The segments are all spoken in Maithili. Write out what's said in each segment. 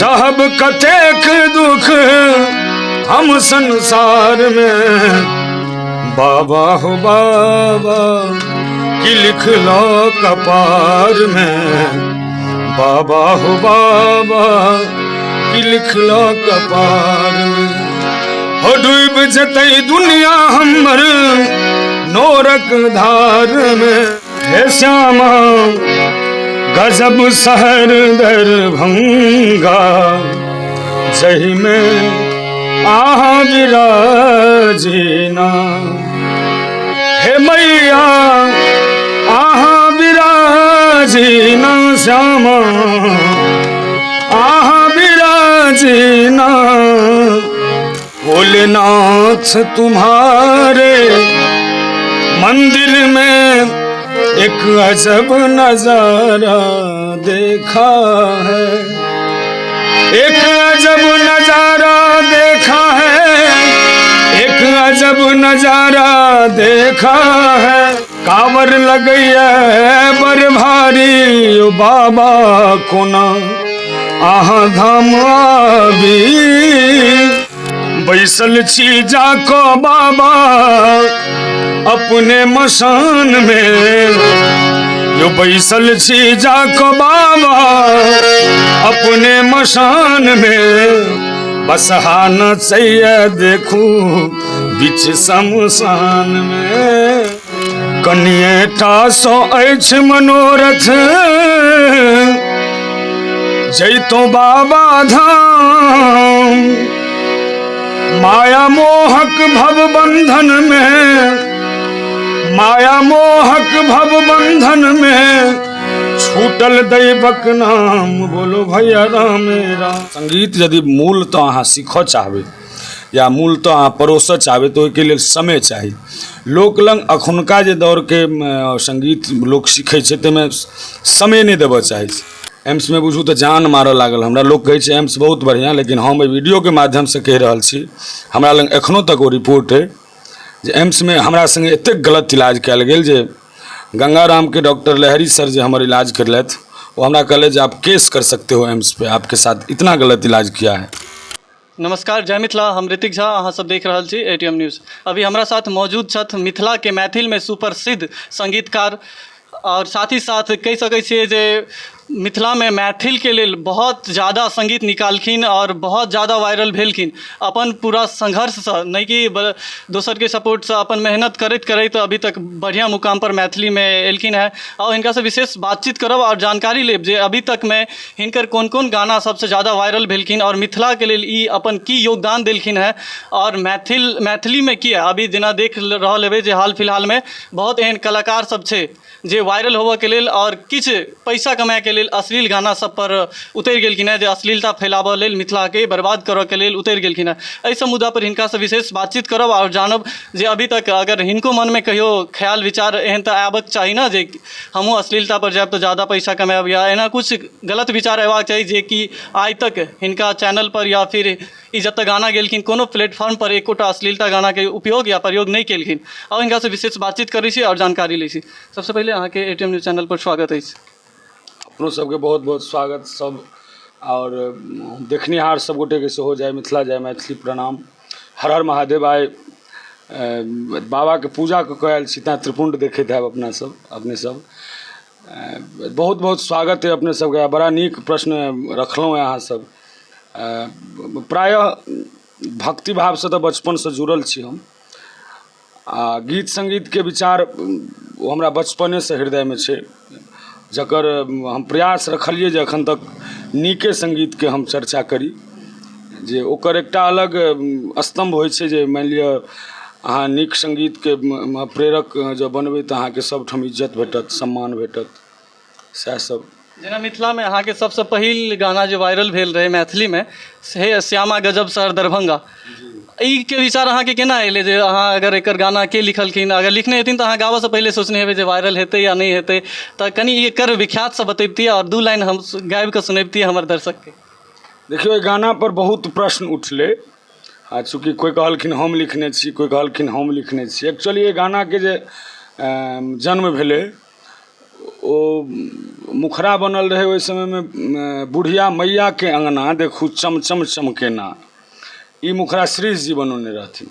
साहब कतेक दुख हम संसार में, बाबा हो बाबा की लिख लो कपार में, बाबा हो बाबा की लिख लो कपार में। हो डूब जतै दुनिया हमर नोरक धार में। हे श्यामा गजब शहर दरभंगा, जही में आहा विराजीना। हे मैया आहा विराजीना, श्यामा आहा विराजीना। भोलेनाथ तुम्हारे मंदिर में एक अजब नजारा देखा है, एक अजब नजारा देखा है, एक अजब नजारा देखा है। कावर लगैया बड़ भारी, ओ बाबा कोना अहाँ धाम आबी। बैसल छी जाको बाबा अपने मसान में, यो बैसल छी जाको बाबा अपने मसान में। बसहा नचैया देखू बीच शमशान में। कनिए टा सँ अछि मनोरथ जैतो बाबा धाम, माया मोहक भव बंधन में, माया मोहक भव बंधन में छूटल दैवक नाम। बोलो भैया राम राम। संगीत यदि मूलतः अहाँ सीखऽ चाहबै या मूलतः अहाँ परोसऽ चाहबै तऽ ओहिके लेल समय चाही। लोक लग अखुनका जे दौरके संगीत लोक सीखै छै ताहिमे समय नहि देबऽ चाहै छै। एम्समे बुझू तऽ जान मारऽ लागल हमरा। लोक कहै छै एम्स बहुत बढ़िआँ, लेकिन हम एहि वीडियोके माध्यमसँ कहि रहल छी, हमरा लग एखनो तक ओ रिपोर्ट अइ जे एम्समे हमरा सङ्गे एतेक गलत इलाज कयल गेल जे गंगारामके डॉक्टर लहरी सर जे हमर इलाज करलथि ओ हमरा कहलथि जे आप केस कर सकते हो एम्स पे, आपके साथ इतना गलत इलाज किया है। नमस्कार, जय मिथिला। हम ऋतिक झा, अहाँ सब देख रहल छी एटीएम न्यूज़। अभी हमरा साथ मौजूद छथि मिथिलाके मैथिलमे सुप्रसिद्ध संगीतकार आओर साथ ही साथ कहि सकै छियै जे मिथिलामे मैथिलके लेल बहुत जादा सङ्गीत निकालखिन आओर बहुत जादा वायरल भेलखिन अपन पूरा संघर्षसँ, नहि कि दोसरके सपोर्टसँ, अपन मेहनत करैत करैत अभी तक बढ़िआँ मुकामपर मैथिलीमे एलखिन हेँ। आओर हिनकासँ विशेष बातचीत करब आओर जानकारी लेब जे अभी तकमे हिनकर कोन कोन गाना सबसँ जादा वायरल भेलखिन आओर मिथिलाके लेल ई अपन की योगदान देलखिन हेँ आओर मैथिल मैथिलीमे किया अभी जेना देख रहल हेबै जे हाल फिलहालमे बहुत एहन कलाकार सब छै जे वायरल होबऽके लेल आओर किछु पैसा कमाइके लेल अश्लील गाना सबपर उतरि गेलखिन हेँ, जे अश्लीलता फैलाबऽ लेल, मिथिलाके बर्बाद करऽके लेल उतरि गेलखिन हेँ। एहि सब मुद्दापर हिनकासँ विशेष बातचीत करब आओर जानब जे अभी तक अगर हिनको मनमे कहियो ख्याल विचार एहन तऽ आबऽके चाही ने जे हमहूँ अश्लीलतापर जायब तऽ जादा पैसा कमायब, या एना किछु गलत विचार अयबाक चाही जे कि आइ तक हिनका चैनलपर या फिर ई जतऽ गाना गेलखिन कोनो प्लेटफॉर्मपर एकोटा अश्लीलता गानाके उपयोग या प्रयोग नहि केलखिन। आउ हिनकासँ विशेष बातचीत करै छी आओर जानकारी लै छी। सबसँ पहिले अहाँके ए टी एम न्यूज चैनलपर स्वागत अछि। अपनो सबके बहुत बहुत स्वागत सब आओर देखनिहार सब गोटेके सेहो जय मिथिला जय मैथिली प्रणाम, हर हर महादेव। आइ बाबाके पूजा कऽ कऽ आयल छी तैँ त्रिपुण्ड देखैत हैब अपना सब अपने सब। बहुत बहुत स्वागत अइ अपने सबके। बड़ा नीक प्रश्न रखलहुँ हेँ अहाँ सब। प्रायः भक्तिभावसँ तऽ बचपनसँ जुड़ल छी हम आ गीत सङ्गीतके विचार ओ हमरा बचपनेसँ हृदयमे छै, जकर हम प्रयास रखलियै जे एखन तक नीके सङ्गीतके हम चर्चा करी, जे ओकर एकटा अलग स्तम्भ होइ छै जे मानि लिअ अहाँ नीक सङ्गीतके प्रेरक जँ बनबै तऽ अहाँके सभठाम इज्जत भेटत, सम्मान भेटत, सएह सब। जेना मिथिलामे अहाँके सबसँ पहिल गाना जे वायरल भेल रहै मैथिलीमे से श्यामा गजब शहर दरभंगा, एहिके विचार अहाँके केना एलै जे अहाँ अगर एकर गाना के लिखलखिन? अगर लिखने हेथिन तऽ अहाँ गाबऽसँ पहिले सोचने हेबै जे वायरल हेतै या नहि हेतै, तऽ कनि एकर विख्यातसँ बतैबतियै आओर दू लाइन हम गाबिकऽ सुनैबतियै हमर दर्शकके। देखियौ, एहि गानापर बहुत प्रश्न उठलै आ चूँकि कोइ कहलखिन हम लिखने छी, कोइ कहलखिन हम लिखने छी। एक्चुअली एहि गानाके जे जन्म भेलै ओ मुखड़ा बनल रहै ओहि समयमे बुढ़िया मैयाके अङ्गना देखू चमचम चमकेना। ई मुखड़ा श्रीश जी बनौने रहथिन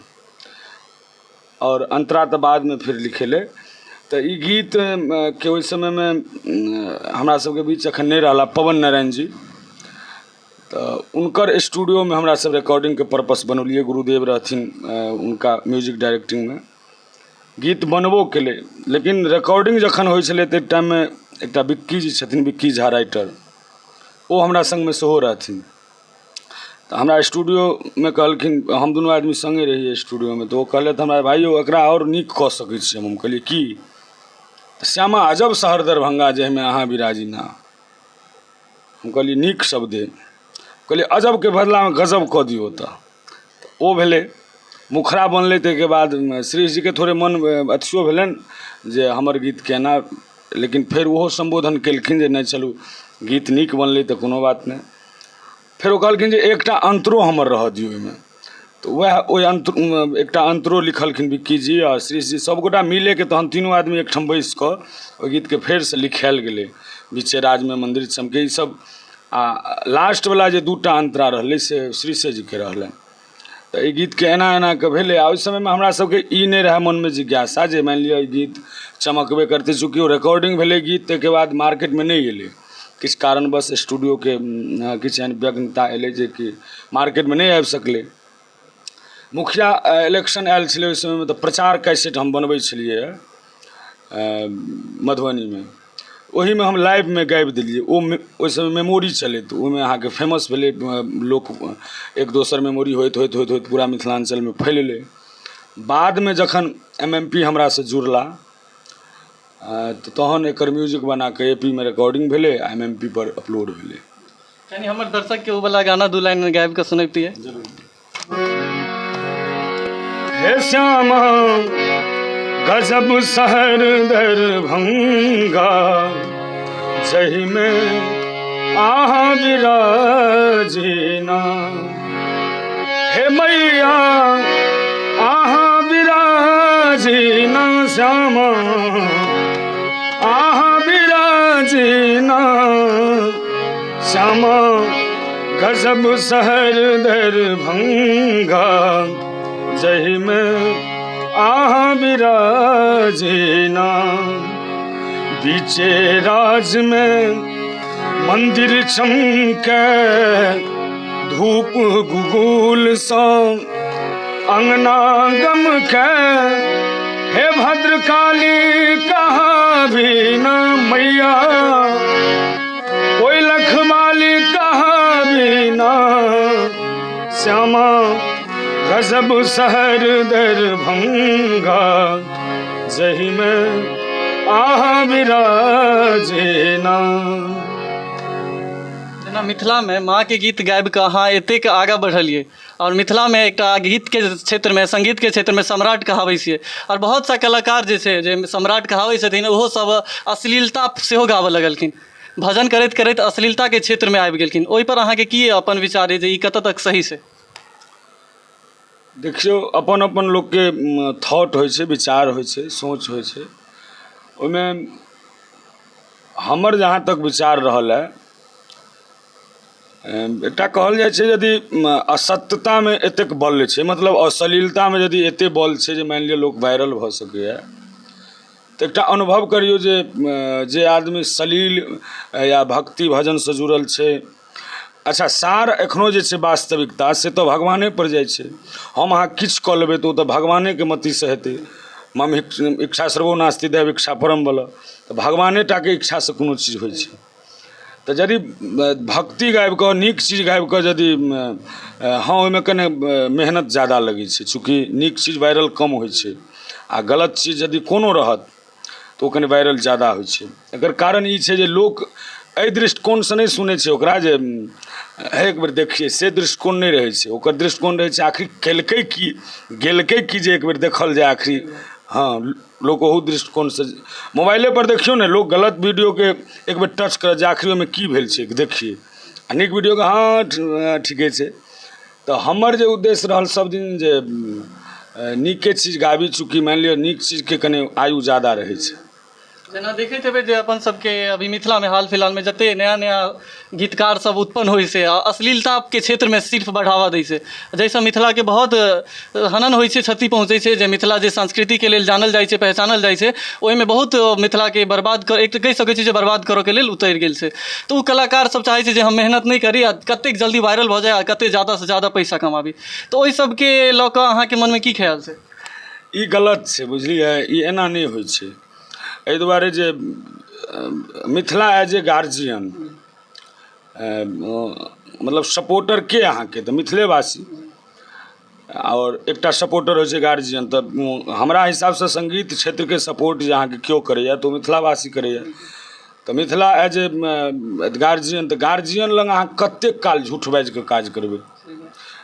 आओर अन्तरा तऽ बादमे फेर लिखेलै। तऽ ई गीत के ओहि समयमे हमरा सबके बीच एखन नहि रहला पवन नारायण जी, तऽ हुनकर स्टूडियोमे हमरा सब रिकॉर्डिंगके पर्पस बनौलियै। गुरुदेव रहथिन हुनका म्यूजिक डायरेक्टिंगमे। गीत बनबो केलै, लेकिन रिकॉर्डिंग जखन होइ छलै ताहि टाइममे एकटा विक्की जी छथिन, विक्की झा राइटर, ओ हमरा सङ्गमे सेहो रहथिन। तऽ हमरा स्टूडियोमे कहलखिन, हम दुनू आदमी सङ्गे रहियै स्टूडियोमे, तऽ ओ कहलथि हमरा, भाइ यौ एकरा आओर नीक कऽ सकै छियै हम। कहलियै की? तऽ श्यामा अजब शहर दरभंगा जाहिमे अहाँ बिराजिना। हम कहलियै नीक शब्द अइ। कहलियै अजबके बदलामे गजब कऽ दियौ। तऽ ओ भेलै, मुखड़ा बनलै। ताहिके बाद श्रीजीके थोड़े मन अथियो भेलनि जे हमर गीत केना, लेकिन फेर ओहो सम्बोधन केलखिन जे नहि चलू, गीत नीक बनलै तऽ कोनो बात नहि। फेर ओ कहलखिन जे एकटा अन्तरो हमर रहऽ दियौ ओहिमे। तऽ उएह ओहि अन्त एकटा अन्तरो लिखलखिन विक्की जी आ श्रीश जी सभगोटा मिलेके। तहन तीनू आदमी एकठाम बैसि कऽ ओहि गीतके फेरसँ लिखायल गेलै, बीचे राजमे मन्दिर चमके, ईसभ। आ लास्टवला जे दूटा अन्तरा रहलै से श्रीशे जीके रहलनि। तऽ एहि गीतके एना एना कऽ भेलै। आ ओहि समयमे हमरा सभके ई नहि रहए मनमे जिज्ञासा जे मानि लिअ ई गीत चमकबे करतै। चूँकि ओ रिकॉर्डिंग भेलै गीत, ताहिके बाद मार्केटमे नहि एलै। किछु कारणवश स्टूडियोके किछु एहन व्यग्नता एलै जेकि मार्केटमे नहि आबि सकलै। मुखिया इलेक्शन आयल छलै ओहि समयमे, तऽ प्रचार कैसेट हम बनबै छलियै मधुबनीमे। ओहिमे हम लाइवमे गाबि देलियै। ओ ओहि समय मेमोरी छलै, तऽ ओहिमे अहाँके फेमस भेलै। लोक एक दोसर मेमोरी होइत होइत होइत होइत पूरा मिथिलाञ्चलमे फैललै। बादमे जखन एम एम पी हमरासँ जुड़ला तऽ तहन एकर म्यूजिक बना कऽ ए पी मे रिकॉर्डिंग भेलै आ एम एम पी पर अपलोड भेलै। कनि हमर दर्शकके ओ वाला गाना दू लाइन गाबि कऽ सुनबितियै। हे श्यामा गजब शहर दरभंगा जहिमे अहाँ विराजिना, हे मैया अहाँ विराजिना, श्यामा अहाँ विराजिना, श्यामा गजब शहर दरभंगा जहिमे अहाँ विराजिना, बीचे राजमे मन्दिर चमकै धूप गुगुलसँ अङ्गना गमकै, हे भद्रकाली कहाँ भी न मैया, कोई लखमाली कहाँ भी न, श्यामा गजब शहर दरभंगा जहिमे अहाँ विराजेना। जेना मिथिलामे माँके गीत गाबिकऽ अहाँ एतेक आगाँ बढ़लियै आओर मिथिलामे एकटा गीतके क्षेत्रमे, सङ्गीतके क्षेत्रमे सम्राट कहाबै छियै, आओर बहुत सा कलाकार जे छै जे सम्राट कहाबै छथिन, ओहो सब अश्लीलता सेहो गाबऽ लगलखिन, भजन करैत करैत अश्लीलताके क्षेत्रमे आबि गेलखिन। ओहिपर अहाँके की अपन विचार अइ जे ई कतऽ तक सही छै? देखियौ, अपन अपन लोकके थॉट होइ छै, विचार होइ छै, सोच होइ छै। ओहिमे हमर जहाँ तक विचार रहल हँ, एकटा कहल जाइ छै यदि असत्यतामे एतेक बल छै, मतलब अश्लीलतामे यदि एतेक बल छै जे मानि लिअ लोक वायरल भऽ सकैए, तऽ एकटा अनुभव करियौ जे जे आदमी सलील या भक्ति भजनसँ जुड़ल छै। अच्छा, सार एखनो जे छै वास्तविकता से तऽ भगवानेपर जाइ छै। हम अहाँ किछु कऽ लेबै तऽ ओ तऽ भगवानेके मतिसँ हेतै। मम इच्छा सर्वो नास्ति दैव इच्छा परम बल, तऽ भगवाने टाके इच्छासँ कोनो चीज होइ छै। तऽ यदि भक्ति गाबि कऽ, नीक चीज गाबि कऽ यदि, हँ, ओहिमे कने मेहनत ज्यादा लगै छै, चूँकि नीक चीज वायरल कम होइ छै आ गलत चीज यदि कोनो रहत तऽ ओ कनि वायरल ज्यादा होइ छै। एकर कारण ई छै जे लोक एहि दृष्टिकोणसँ नहि सुनै छै ओकरा जे एक बेर देखियै, से दृष्टिकोण नहि रहै छै। ओकर दृष्टिकोण रहै छै आखिर केलकै की, गेलकै की, जे एक बेर देखल जाय आखिर। हँ, लोक ओहू दृष्टिकोणसँ मोबाइलेपर देखियौ ने, लोक गलत वीडियोके एक बेर टच करत जे आखिर ओहिमे की भेल छै देखियै, आ नीक वीडियोके हँ ठीके छै। तऽ हमर जे उद्देश्य रहल सभदिन जे नीके चीज गाबी, चूँकि मानि लिअ नीक चीजके कनि आयु ज्यादा रहै छै। जेना देखैत हेबै जे अपन सबके अभी मिथिलामे हाल फिलहालमे जते नया नया गीतकार सब उत्पन्न होइ छै आ अश्लीलताके क्षेत्रमे सिर्फ बढ़ावा दै छै, जाहिसँ मिथिलाके बहुत हनन होइ छै, क्षति पहुँचै छै। जे मिथिला जे संस्कृतिके लेल जानल जाइ छै, पहचानल जाइ छै, ओहिमे बहुत मिथिलाके बर्बाद कर एक कहि सकै छी जे बर्बाद करऽके लेल उतरि गेल छै। तऽ ओ कलाकार सब चाहै छै जे हम मेहनत नहि करी आ कतेक जल्दी वायरल भऽ जाइ आ कतेक जादासँ जादा पैसा कमाबी। तऽ ओहि सबके लऽ कऽ अहाँके मनमे की ख्याल छै? ई गलत छै, बुझलियै? ई एना नहि होइ छै, एहि दुआरे जे मिथिला एज ए गार्जियन, मतलब सपोर्टर के अहाँके तऽ मिथिलेवासी, आओर एकटा सपोर्टर होइ छै गार्जियन। तऽ हमरा हिसाबसँ सङ्गीत क्षेत्रके सपोर्ट जे अहाँके केओ करैए तऽ ओ मिथिलावासी करैए। तऽ मिथिला एज ए गार्जियन, तऽ गार्जियन लग अहाँ कतेक काल झूठ बाजि कऽ काज करबै?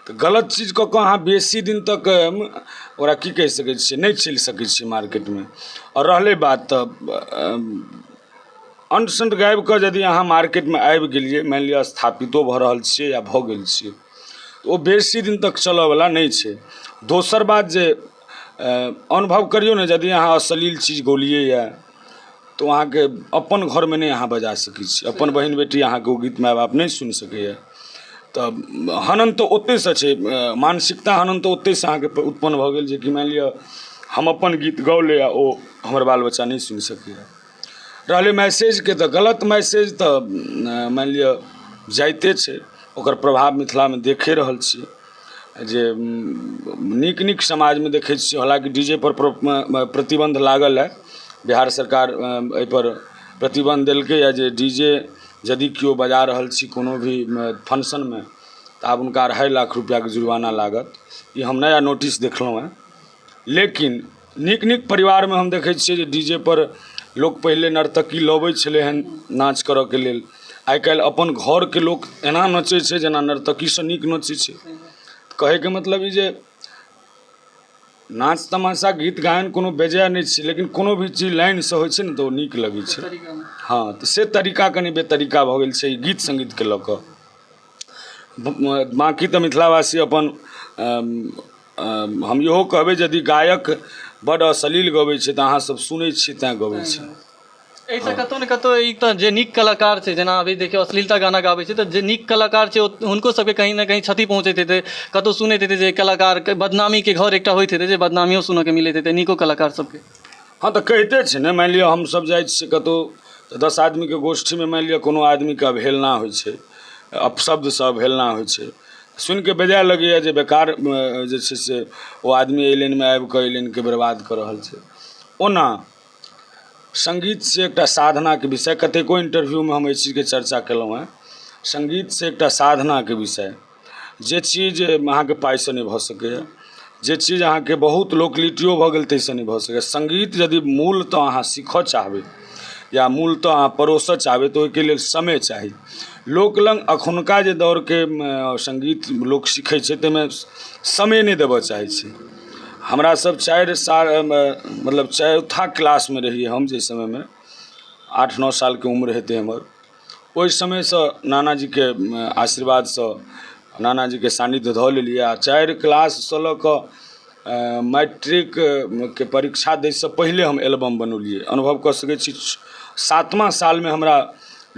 तऽ गलत चीज कऽ कऽ अहाँ बेसी दिन तक ओकरा की कहि सकै छियै, नहि चलि सकै छियै मार्केटमे। आओर रहलै बात, तऽ अंट संट गाबि कऽ यदि अहाँ मार्केटमे आबि गेलियै, मानि लिअ स्थापितो भऽ रहल छियै या भऽ गेल छियै, ओ बेसी दिन तक चलयवला नहि छै। दोसर बात जे अनुभव करियौ ने, यदि अहाँ अश्लील चीज गौलियैए तऽ ओ अहाँके अपन घरमे नहि अहाँ बजा सकै छी, अपन बहिन बेटी अहाँके ओ गीत माय बाप नहि सुनि सकैए। तऽ हनन तऽ ओतहिसँ छै, मानसिकता हनन तऽ ओतहिसँ अहाँके उत्पन्न भऽ गेल, जेकि मानि लिअ हम अपन गीत गौले आ ओ हमर बाल बच्चा नहि सुनि सकैए। रहलै मैसेजके, तऽ गलत मैसेज तऽ मानि लिअ जाइते छै, ओकर प्रभाव मिथिलामे देखे रहल छियै जे नीक नीक समाजमे देखै छियै। हालाँकि डी जे पर प्रतिबन्ध लागल हए, बिहार सरकार एहिपर प्रतिबन्ध देलकैए जे डी जे यदि केओ बजा रहल छी कोनो भी फंक्शनमे तऽ आब हुनका 2.5 लाख रुपैआके जुर्माना लागत। ई हम नया नोटिस देखलहुँ हेँ। लेकिन नीक नीक परिवारमे हम देखै छियै जे डी जे पर लोक पहिले नर्तकी लबै छलै हन नाच करयके लेल, आइ काल्हि अपन घरके लोक एना नचै छै जेना नर्तकीसँ नीक नचै छै। कहैके मतलब ई जे नाच तमाशा गीत गायन कोनो बेजाय नहि छै, लेकिन कोनो भी चीज लाइनसँ होइ छै ने तऽ ओ नीक लगै छै। हँ, तऽ से तरीका कनि बेतरीका भऽ गेल छै ई गीत सङ्गीतके लऽ कऽ। बाँकी तऽ मिथिलावासी अपन, हम इहो कहबै, यदि गायक बड्ड अश्लील गबै छै तऽ अहाँसभ सुनै छियै तैँ गबै छै। एहिसँ कतहु ने कतहु ई तऽ जे नीक कलाकार छै, जेना अभी देखियौ अश्लीलता गाना गाबै छै, तऽ जे नीक कलाकार छै हुनको सबके कहीं ने कहीं क्षति पहुँचैत हेतै। कतहु सुनैत हेतै जे कलाकारके बदनामीके घर एकटा होइत हेतै, जे बदनामियो सुनऽके मिलैत हेतै नीको कलाकार सबके। हँ, तऽ कहिते छै ने। मानि लिअ हमसभ जाइ छियै कतहु तऽ 10 आदमीके गोष्ठीमे मानि लिअ कोनो आदमीके अवहेलना होइ छै, अपशब्दसँ अवहेलना होइ छै, सुनि कऽ बेजाय लगैए जे बेकार जे छै से ओ आदमी एहि लाइनमे आबि कऽ एहि लाइनके बर्बाद कऽ रहल छै। ओना सङ्गीत से एकटा साधनाके विषय, कतेको इन्टरव्यूमे हम एहि चीजके चर्चा केलहुँ हेँ। सङ्गीत से एकटा साधनाके विषय, जे चीज अहाँके पाइसँ नहि भऽ सकैए, जे चीज अहाँके बहुत लोकलिटियो भऽ गेल ताहिसँ नहि भऽ सकैए। सङ्गीत यदि मूलतः अहाँ सीखऽ चाहबै या मूलतः अहाँ परोसऽ चाहबै तऽ ओहिके लेल समय चाही। लोक लग एखुनका जे दौरके सङ्गीत लोक सीखै छै ताहिमे समय नहि देबऽ चाहै छै। हमरा सब 4 साल, मतलब चौथा क्लासमे रहियै हम जाहि समयमे, 8-9 सालके उम्र हेतै हमर, ओहि समयसँ नानाजीके आशीर्वादसँ नानाजीके सान्निध्य धऽ लेलियै आ 4 क्लाससँ लऽ कऽ मैट्रिकके परीक्षा दैसँ पहिले हम एल्बम बनौलियै। अनुभव कऽ सकै छी, सातमा सालमे हमरा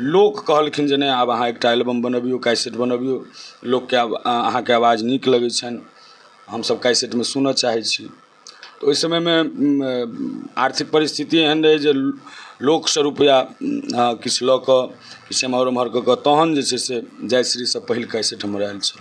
लोक कहलखिन जे नहि, आब अहाँ एकटा एल्बम बनबियौ, कैसेट बनबियौ, लोकके आब अहाँके आवाज नीक लगै छनि, हमसभ कैसेटमे सुनऽ चाहै छी। तऽ ओहि समयमे आर्थिक परिस्थिति एहन रहै जे लोकसँ रुपैआ किछु लऽ कऽ, किछु एम्हर ओम्हर कऽ कऽ तहन जे छै से जयश्रीसँ पहिल कैसेट हमर आयल छल।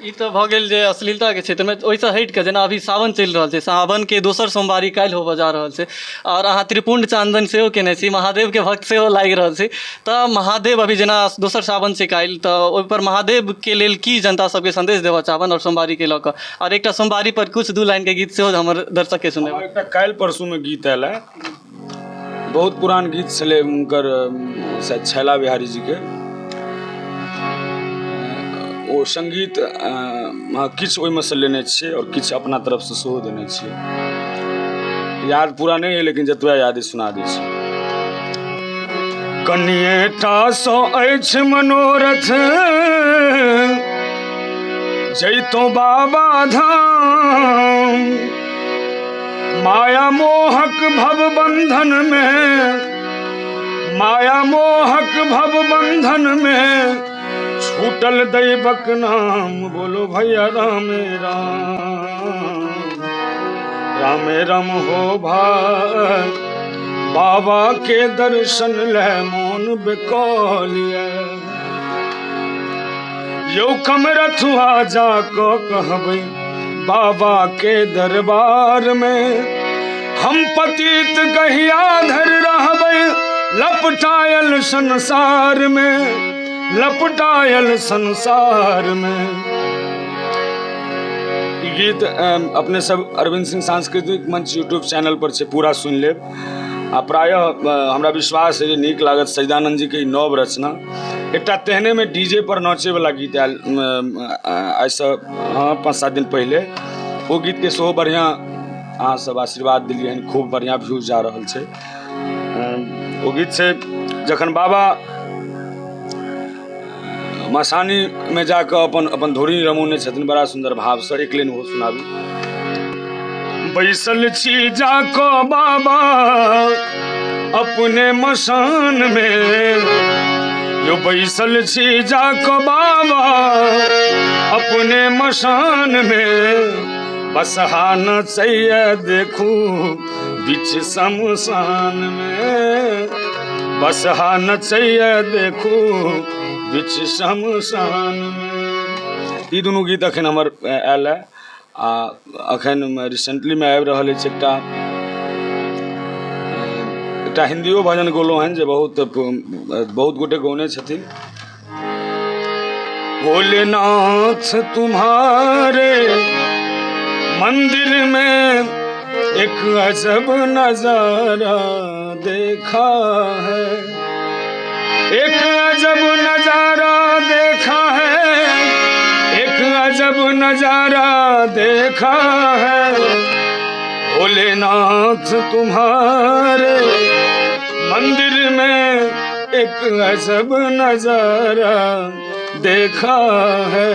ई तऽ भऽ गेल जे अश्लीलताके क्षेत्रमे। ओहिसँ हटि कऽ जेना अभी सावन चलि रहल छै, सावनके दोसर सोमवारी काल्हि होबऽ जा रहल छै आओर अहाँ त्रिपुण्ड चान्दन सेहो कयने छी, महादेवके भक्त सेहो लागि रहल छी, तऽ महादेव अभी जेना दोसर सावन छै काल्हि, तऽ ओहिपर महादेवके लेल की जनता सबके सन्देश देबऽ चाहबनि आओर सोमवारीके लऽ कऽ, आओर एकटा सोमवारी पर किछु दू लाइनके गीत सेहो हमर दर्शकके सुनेबै? एकटा काल्हि परसूमे गीत आयल है, बहुत पुरान गीत छलै हुनकर, शायद छैला बिहारी जीके। ओ सङ्गीत किछु ओहिमे सँ लेने छियै आओर किछु अपना तरफसँ सेहो देने छियै। याद पूरा नहि अइ, लेकिन जतबा याद अइ सुना दै छी। कनिएटा सँ अछि मनोरथ जैतो बाबा धाम, माया मोहक भव बंधन में, माया मोहक भव बंधन में, छूटल दैवक नाम, बोलो भैया रामे राम, रामे राम हो भाई, बाबा के दर्शन ले मोन बेकौलिया। यौ कमरथुआ जा कऽ कहबै बाबा के दरबार में, हम पतित कहिया धरि रहबै लपटायल संसार में, लपटायल संसार में। ई गीत अपने सब अरविंद सिंह सांस्कृतिक मंच यूट्यूब चैनल पर छै, पूरा सुनि लेब आ प्रायः हमरा विश्वास है जे नीक लागत। सच्चिदानंद जी के ई नव रचना एकटा तेहनेमे डीजे पर नाचैवला गीत आयल आइसँ हँ 5-7 दिन पहिले, ओ गीतके सेहो बढ़िआँ अहाँ सब आशीर्वाद देलियै हन, खूब बढ़िआँ व्यूज जा रहल छै। ओ गीत छै जखन बाबा मसानीमे जाकऽ अपन अपन धुरी रमौने छथिन, बड़ा सुन्दर भावसँ एक लाइन ओहो सुनाबी। बैसल छी जाकऽ बाबा अपने मसानमे, यो बैसल छी जाकऽ बाबा अपने मसानमे, बसहा नचैया देखू बीच शमशानमे, बसहा नचैया देखू बीच शमशानमे। ई दुनू गीत अखन हमर आयल है आ अखन रिसेंटलीमे आबि रहल अछि एकटा एकटा हिन्दियो भजन गौलहुँ हन जे बहुत बहुत गोटे गौने छथिन। भोलेनाथ तुम्हारे मंदिर में एक अजब नजारा देखा है, एक अजब नजारा देखा है, एक अजब नजारा देखा है, भोलेनाथ तुम्हारे मंदिर में एक अजब नजारा देखा है।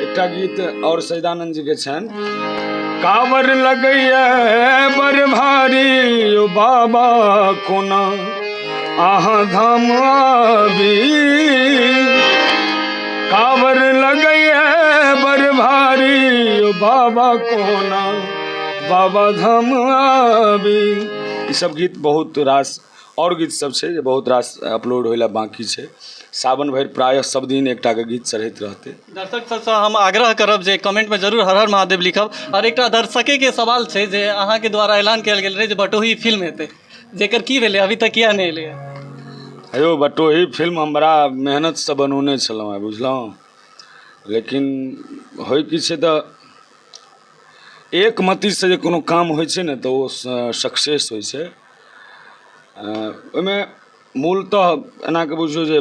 एकटा गीत और सच्चिदानंद जी के छनि, कावर लगैया बड़ भारी ओ बाबा कोना अहाँ धाम आबी, कावर लगैया बड़ भारी ओ बाबा कोना बाबा धाम आबी। ई सब गीत बहुत रास और गीत सब छै जे बहुत रास अपलोड होय लए बाँकी छै। सावन भरि प्रायः सब दिन एकटा के गीत चढ़ैत रहतै। दर्शक सबसँ हम आग्रह करब जे कमेंटमे जरूर हर हर महादेव लिखब। आओर एकटा दर्शकेके सवाल छै जे अहाँके द्वारा ऐलान कयल गेल रहै जे बटोही फिल्म हेतै, जेकर की भेलै, अभी तक किया नहि एलै? हेयौ बटोही फिल्म हम बड़ा मेहनतसँ बनौने छलहुँ हेँ, बुझलहुँ, लेकिन होइ की छै तऽ एक मतिसँ जे कोनो काम होइ छै ने तऽ ओ सक्सेस होइ छै। ओहिमे मूलतः एनाके बुझियौ जे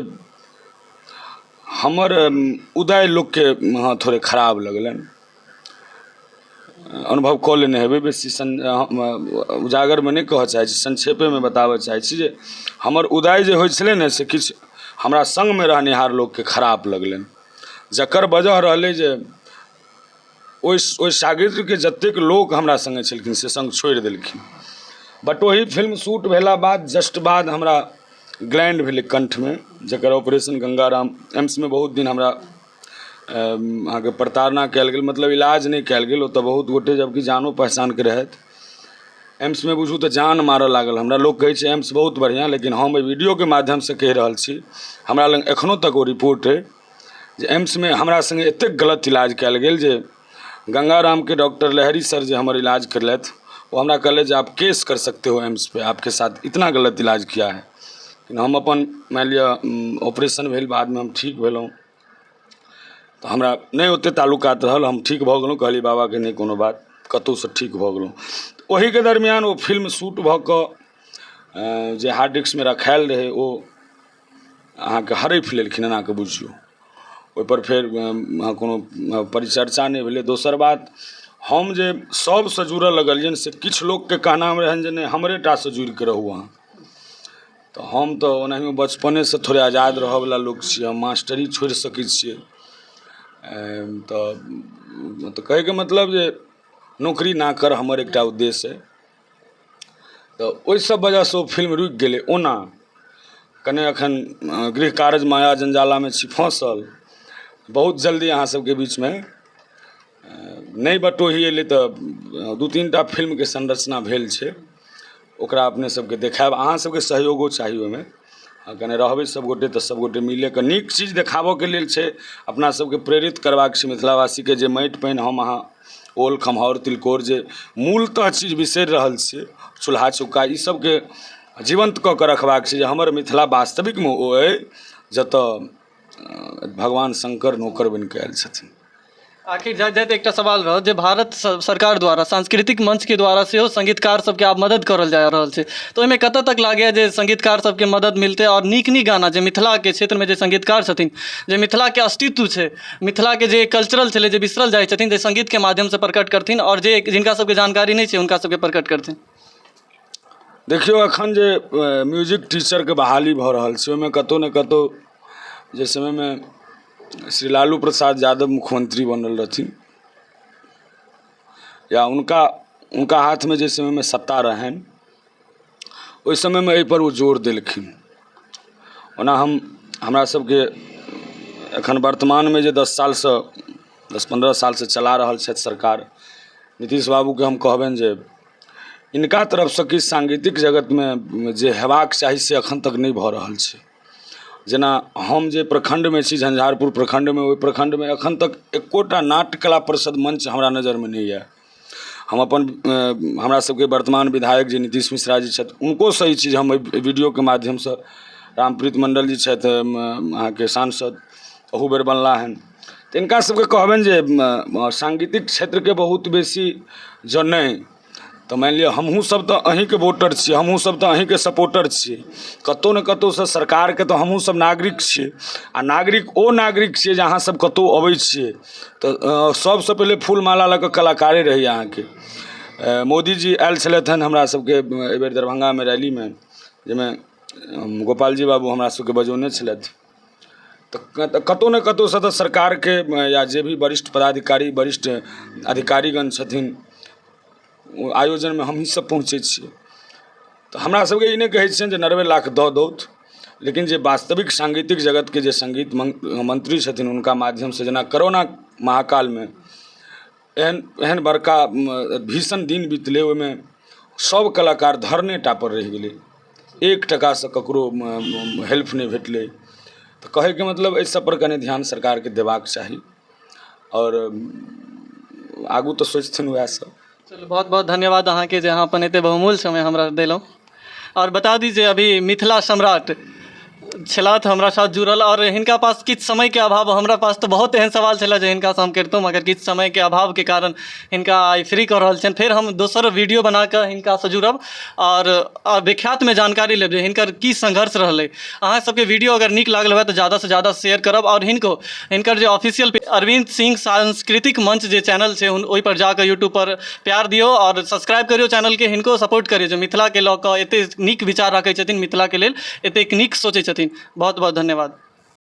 हमर उदय लोकके हँ थोड़े खराब लगलनि, अनुभव कऽ लेने हेबै बेसी उजागरमे नहि कहऽ चाहै छी, संक्षेपेमे बताबऽ चाहै छी जे हमर उदय जे होइ छलै ने से किछु हमरा सङ्गमे रहनिहार लोकके खराब लगलनि, जकर वजह रहलै जे ओहि ओहि शागिर्दके जतेक लोक हमरा सङ्गे छलखिन से सङ्ग छोड़ि देलखिन। बटोही फिल्म शूट भेला बाद जस्ट बाद हमरा ग्लैंड भेलै कण्ठमे, जकर ऑपरेशन गङ्गाराम एम्समे बहुत दिन हमरा अहाँके प्रताड़ना कयल गेल, मतलब इलाज नहि कयल गेल ओतऽ। बहुत गोटे जबकि जानो पहचानके रहथि एम्समे, बुझू तऽ जान मारऽ लागल हमरा। लोक कहै छै एम्स बहुत बढ़िआँ, लेकिन हम एहि वीडियोके माध्यमसँ कहि रहल छी, हमरा लग एखनो तक ओ रिपोर्ट अइ जे एम्समे हमरा सङ्गे एतेक गलत इलाज कयल गेल जे गङ्गारामके डॉक्टर लहरी सर जे हमर इलाज केलथि ओ हमरा कहलथि जे आप केस कर सकते हो एम्स पे, आपके साथ इतना गलत इलाज किया है। लेकिन हम अपन मानि लिअ ऑपरेशन भेल, बादमे हम ठीक भेलहुँ तऽ हमरा नहि ओतेक ताल्लुकात रहल, हम ठीक भऽ गेलहुँ, कहलियै बाबाके नहि कोनो बात, कतहुसँ ठीक भऽ गेलहुँ। ओहीके दरमियान ओ फिल्म शूट भऽ कऽ जे हार्ड डिस्कमे रखायल रहै ओ अहाँके हड़पि लेलखिन एना कऽ बुझियौ। ओहिपर फेर कोनो परिचर्चा नहि भेलै। दोसर बात हम जे सभसँ जुड़य लगलियनि से किछु लोकके कहनाम रहनि जे नहि हमरे टासँ जुड़िके रहू अहाँ, तऽ हम तऽ ओनाहियो बचपनेसँ थोड़े आजाद रहयवला लोक छी, हम मास्टरी छोड़ि सकै छियै। तऽ कहैके मतलब जे नौकरी ना कर हमर एकटा उद्देश्य अइ। तऽ ओहिसभ वजहसँ ओ फिल्म रुकि गेलै। ओना कने एखन गृह कारज माया जञ्जालामे छी फँसल। बहुत जल्दी अहाँ सभके बीचमे नहि बटोही एलै तऽ 2-3 टा फिल्मके संरचना भेल छै, ओकरा अपने सबके देखायब। अहाँ सबके सहयोगो चाही ओहिमे। कने रहबै सब गोटे तऽ सब गोटे मिलेके नीक चीज देखाबऽके लेल छै। अपना सबके प्रेरित करबाक छै मिथिलावासीके, जे माटि पानि हम अहाँ ओल खम्हाउर तिलकोर जे मूलतः चीज बिसरि रहल छियै, चूल्हा चौका, ई सबके जीवन्त कऽ के रखबाक छै, जे हमर मिथिला वास्तविकमे ओ अइ जतऽ भगवान शंकर नौकर बनिके आयल छथिन। आखिर जाइत जाइत एकटा सवाल रहत जे भारत सरकार द्वारा सांस्कृतिक मंचके द्वारा सेहो सङ्गीतकार सबके आब मदद करल जा रहल छै, तऽ ओहिमे कतऽ तक लागैए जे सङ्गीतकार सबके मदद मिलतै आओर नीक नीक गाना जे मिथिलाके क्षेत्रमे जे सङ्गीतकार छथिन, जे मिथिलाके अस्तित्व छै, मिथिलाके जे कल्चरल छलै जे बिसरल जाइ छथिन, जे सङ्गीतके माध्यमसँ प्रकट करथिन आओर जे जिनका सबके जानकारी नहि छै हुनका सबके प्रकट करथिन? देखियौ, एखन जे म्यूजिक टीचरके बहाली भऽ रहल छै, ओहिमे कतहु ने कतहु जे समयमे श्री लालू प्रसाद यादव मुख्यमन्त्री बनल रहथिन या हुनका हुनका हाथमे जाहि समयमे सत्ता रहनि, ओहि समयमे एहिपर ओ जोर देलखिन। ओना हम हमरा सबके एखन वर्तमानमे जे 10 सालसँ, 10-15 सालसँ चला रहल छथि सरकार, नीतीश बाबूके हम कहबनि जे हिनका तरफसँ किछु सांगीतिक जगतमे जे हेबाक चाही से एखन तक नहि भऽ रहल छै। जेना हम जे प्रखण्डमे छी, झंझारपुर प्रखण्डमे, ओहि प्रखण्डमे एखन तक एकोटा नाट्य कला परिषद मंच हमरा नजरिमे नहि यऽ। हम अपन हमरा सबके वर्तमान विधायक जे नीतीश मिश्रा जी छथि, हुनकोसँ ई चीज हम एहि वीडियोके माध्यमसँ, रामप्रीत मण्डल जी छथि अहाँके सांसद, अहू बेर बनला हन, तऽ हिनका सबके कहबनि जे सांगीतिक क्षेत्रके बहुत बेसी जँ नहि तऽ मानि लिअ हमहूँसभ तऽ अहीँके वोटर छियै, हमहूँसभ तऽ अहीँके सपोर्टर छियै। कतहु ने कतहुसँ सरकारके तऽ हमहूँसभ नागरिक छियै, आ नागरिक ओ नागरिक छियै जे अहाँसभ कतहु अबै छियै तऽ सभसँ पहिले फूल माला लऽ कऽ कलाकारे रहैए अहाँके। मोदीजी आयल छलथि हन हमरा सभके एहिबेर दरभंगामे रैलीमे, जाहिमे गोपालजी बाबू हमरा सभके बजौने छलथि, तऽ कतहु ने कतहुसँ तऽ सरकारके या जे भी वरिष्ठ पदाधिकारी, वरिष्ठ अधिकारीगण छथिन, ओ आयोजनमे हमहीँ सभ पहुँचै छियै। तऽ हमरा सभके ई नहि कहै छियनि जे 90 लाख दऽ दौथ, लेकिन जे वास्तविक सांगीतिक जगतके जे सङ्गीत मन्त्री छथिन, हुनका माध्यमसँ, जेना करोना महाकालमे एहन एहन बड़का भीषण दिन बितलै, ओहिमे सभ कलाकार धरने टा पर रहि गेलै, 1 टकासँ ककरो हेल्प नहि भेटलै। तऽ कहैके मतलब एहि सभ पर कनि ध्यान सरकारके देबाक चाही आओर आगू तऽ सोचथिन उएह सब। चलू, बहुत बहुत धन्यवाद अहाँके जे अहाँ अपन एते बहुमूल्य समय हमरा देलहुँ। आओर बता दी जे अभी मिथिला सम्राट छलथि हमरा साथ जुड़ल आओर हिनका पास किछु समयके अभाव, हमरा पास तऽ बहुत एहन सवाल छलै जे हिनकासँ हम करितहुँ, मगर किछु समयके अभावके कारण हिनका आइ फ्री कऽ रहल छियनि। फेर हम दोसर वीडियो बनाकऽ हिनकासँ जुड़ब आओर विख्यातमे जानकारी लेब जे हिनकर की संघर्ष रहलै। अहाँ सबके वीडियो अगर नीक लागल हुए तऽ जादासँ जादा शेयर करब आओर हिनको हिनकर जे ऑफिशियल अरविन्द सिंह सांस्कृतिक मंच जे चैनल छै, ओहिपर जाकऽ यूट्यूबपर प्यार दियौ आओर सब्सक्राइब करियौ चैनलके, हिनको सपोर्ट करियौ जे मिथिलाके लऽ कऽ एतेक नीक विचार राखै छथिन, मिथिलाके लेल एतेक नीक सोचै छथिन। बहुत बहुत धन्यवाद।